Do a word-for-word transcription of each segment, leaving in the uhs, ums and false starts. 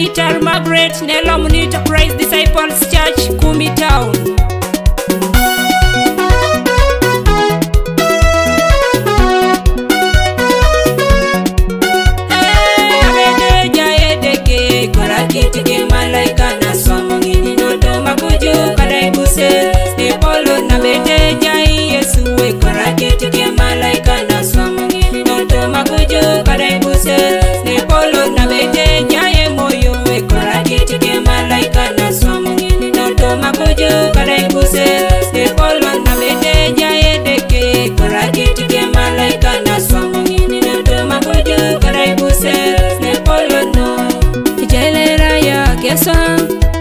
Peter Margaret ne lomni to Christ Disciples Church, Kumi Town. Eh, abede ja edeke, kora kiti ke malaika na swamngini no to makuju kadai buse. Ne polo na bete ja Yesu e, kora kiti ke malaika na swamngini no to makuju kadai buse. Ne polo na bete ja e moyo e, kora kiti ke malaika na swamngini no to makuju kadai buse. Ne polo na bete ja edeke, kora kiti ke malaika na swamngini no to makuju kadai buse. Ne polo no. Jelera ya keswa,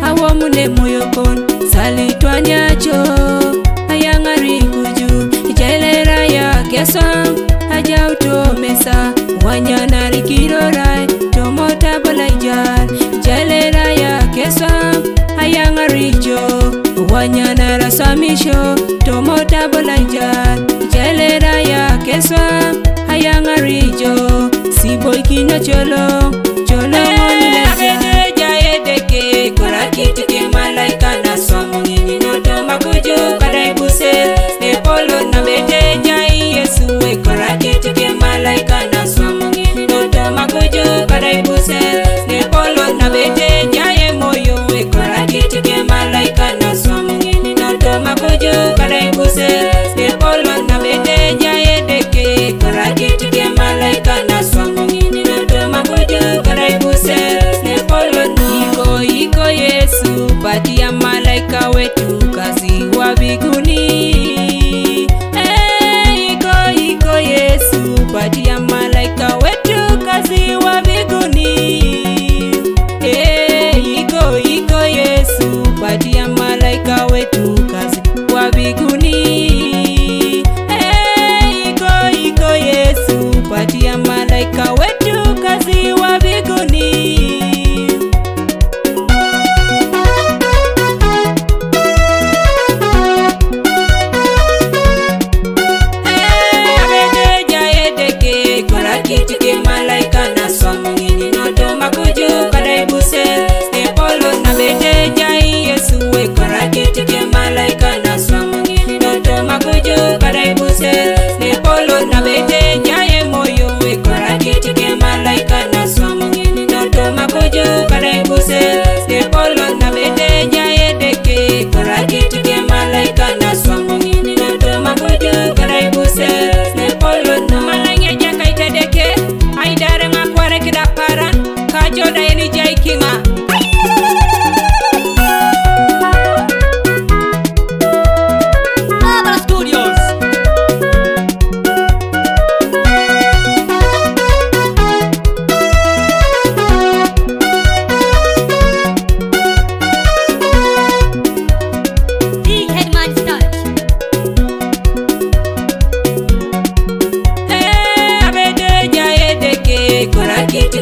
awo mune moyo kon, sali twanya cho, ayangari kuju. Jelera ya keswa, aja uto mesa, wanyana rikiro rai, tomota balajar. Jelera ya keswa, ayangari cho, wanyana rasamisho, tomota balajar. Jelera ya keswa, ayangari cho, siboi kino cholo, cholo. Eh, abede ja edeke, kora kiti ke malaika na swamngini no to makuju kadai buse. Ne polo na bete ja Yesu e, kora kiti ke malaika na swamngini no to makuju kadai buse. Ne polo na bete ja e moyo e, kora kiti ke malaika na swamngini no to makuju kadai buse. Ne polo na bete ja edeke, kora kiti ke malaika na swamngini no to makuju kadai buse. Ne polo no. Iko, iko Yesu, patia malaika wetu kazi wa biguni. Eh, iko, iko Yesu, patia malaika wetu kazi wa biguni. Eh, iko, iko Yesu, patia malaika wetu kazi wa biguni. Eh, iko, iko Yesu, patia malaika wetu kazi wa biguni. Eh, abede ja edeke, kora kiti ke malaika na swamngini no to makuju kadai buse. Ne polo na bete ja Yesu e, kora kiti ke malaika na swamngini no to makuju kadai buse. Ne polo na bete ja e moyo e, kora kiti ke malaika na swamngini no to makuju kadai buse. Ne polo na bete ja edeke, kora kiti ke malaika na swamngini no to makuju kadai buse. Ne polo no. Malanya ja kaita deke, ai dare nga kware kida para, kajo da eni jai kinga. Baba Studios. The headman starch. Eh, abede ja edeke, kora kiti